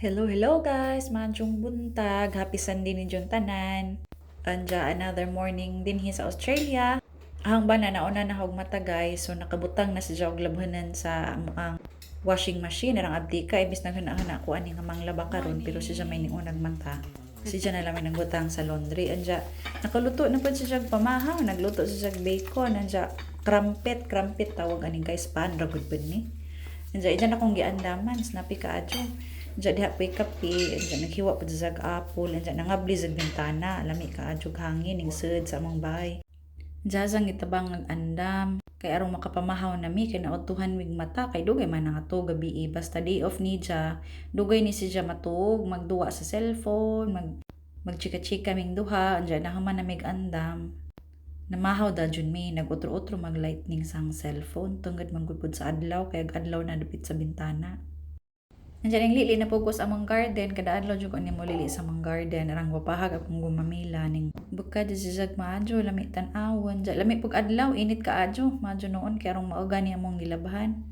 Hello, hello guys! Maayong buntag. Happy Sunday ninyong tanan. Anja, another morning dinhi sa Australia. Ang bana nauna na hog mata, guys. So nakabutang na siya og labhanan sa ang washing machine. Arang abdi ka imbis naghana-hana ko ani nga manglaba karon, pero siya may niunag mata. Siya na lang may nagbutang sa laundry. Anja, nakaluto na pud siya og pamahaw. Nagluto siya og bacon. Anja, crumpet, crumpet tawag ani, guys. Pan ra gud pud ni. Anja, iyan akong giandaman. Snappy kaayo. Anja, diha po'y kape. Anja, naghiwa po sa apple. Anja, nangabli sa bintana. Lami kaayo hangin. Ning sud sa among bahay. Anja, sang gitabang nag-andam. Kay arong makapamahaw na mi, kay naudtuhan mig mata, kay dugay man nga to gabi eh. Basta day off ni siya, dugay ni siya matuog, magduwa sa cellphone, magchika-chika ming duha. Anja, nahuman na mig andam. Namahaw da jud mi, nag-utro-utro mag lightning sang cellphone tungod man gud pud sa adlaw, kay ag adlaw na dapit sa bintana. Andiyan ang lili na pugos among garden, kada adlaw jud ko ni mo lili sa among garden, arang wapahag akong gumamila ning bukad di siya maadyo lami tan-awon. Diya lami pug adlaw, init kaadyo, maadyo noon kay arong mauga ni among gilabhan.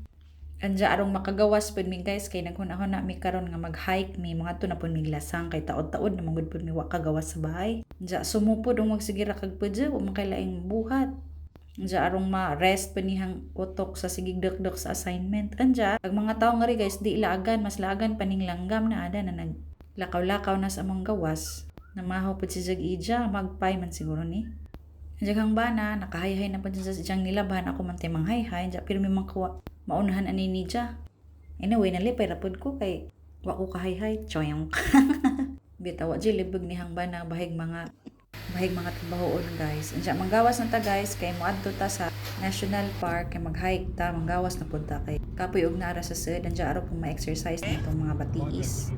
Anja, arong makagawas pud mi, guys, kay naghuna-huna mi karon nga mag-hike mi, mga to na pud mi lasang kay taod-taod na man gud pud mi wa kagawas sa bahay. Anja, sumupod og magsige ra kag pudyo, wa man kay laing buhat. Anja, arong ma-rest pa nihang utok sa sigig dek sa assignment. Anja, ag mga tao nga ri, guys, di laagan, mas laagan pa ning langgam na ada na naglakaw-lakaw na sa among gawas. Namahaw pud si Jag ija, magpay man siguro ni. Anja kang bana, nakahayhay na pud siya sa siyang nilabhan, ako man tay manghayhay, anja pero may mangkuha, maunahan ani ni ja. Anyway, nalipay ra pud ko kay wa ko kahayhay, choyong. Bitaw wa jud libog ni hang bana bahig mga trabahoon, guys. Anja, manggawas na ta, guys, kay moadto ta sa National Park kay mag-hike ta, manggawas na pud ta kay kapoy og naara sa sud. Anja, araw pong ma-exercise na itong mga batiis.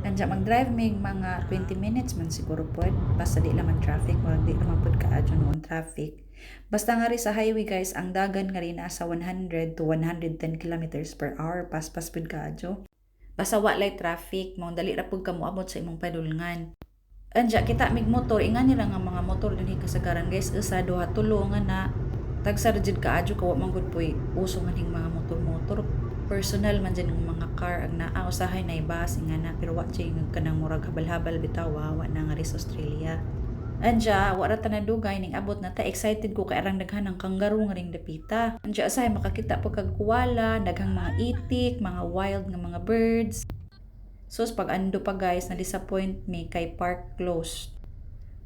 Anja, mag-drive mig mga 20 minutes man siguro pod, basta di naman traffic, murag di naman pod kaadyo noon traffic. Basta nga ri sa highway, guys, ang dagan nga ri nasa 100 to 110 kilometers per hour, paspas pud kaadyo. Basta wa lay traffic, mao dali ra pud ka moabot sa imong padulngan. Anja, kita mig motor, ingani ra nga mga motor dinhi kasagaran, guys, usa, duha, tulo nga na tagsa ra jud kaadyo ka wa man gud poy uso nga ning mga motor-motor. Personal man jud ang mga car ang naa, usahay na bus nga na, pero wa jud kanang murag habal-habal bitaw, wa na nga ri sa Australia. Anja, wa ra ta nadugay ning abot na ta. Excited ko kay arang daghan ang kangaroo nga ring dapita. Anja, usahay makakita pa kag koala, daghang mga itik, mga wild nga mga birds. Sus, pag ando pa, guys, na disappoint me kay park closed.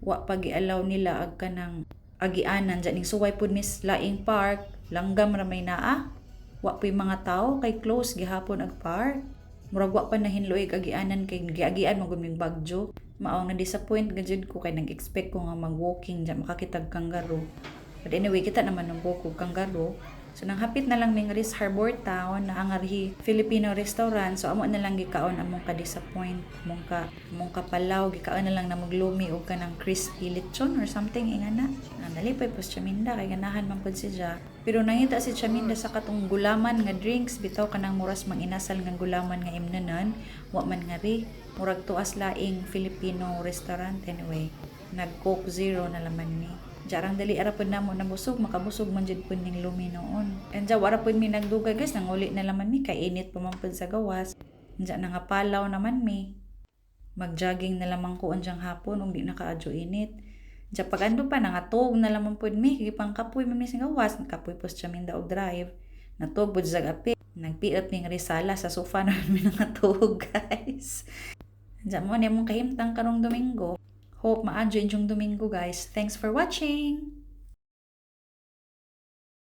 Wa pa gi-allow nila ag kanang agianan dyan ning suway pud mis laing park, langgam ra may naa. Wa puy mga tao kay close gihapon ag park. Murag wa pa nahinloig agianan kay giagian man gud ming Bagyo. Mao na disappoint gajud ko kay nag-expect ko nga mag-walking dyan makakitag kangaroo. But anyway, kita naman ng buko kangaroo. So nang hapit na lang ming Ris Harbor Town na ang ari Filipino restaurant. So amo na lang gikaon among ka-disappoint, among kapalaw, gikaon na lang na maglumi og kanang crispy lechon or something ingana. Ah, nalipay po si Chaminda kay ganahan man pud siya. Pero nangita si Chaminda sa katong gulaman nga drinks bitaw, kanang muras mang inasal nga gulaman nga imnanan, wa man nga ri. Murag tuas laing Filipino restaurant anyway. Nag Coke Zero na laman ni. Jarang dali ara pud namo nabusog, makabusog man jud pud ning lumi noon. Anja, wara pud mi nagdugay, guys, nanguli na laman mi kay init pa man pud sa gawas. Anja, nangapalaw naman mi. Mag-jogging na lamang ko anjang hapon ug di na kaadyo init. Anja, pag ando pa nangatog na lamang pud mi, gipangkapoy man mi sa gawas, kapoy pos Chaminda og drive. Natog pud sa api. Nagpiot mi nga sala sa sofa na mi nangatog, guys. Anja, mo ni among kahimtang karong Domingo. Hope ma-enjoy inyong Domingo, guys. Thanks for watching!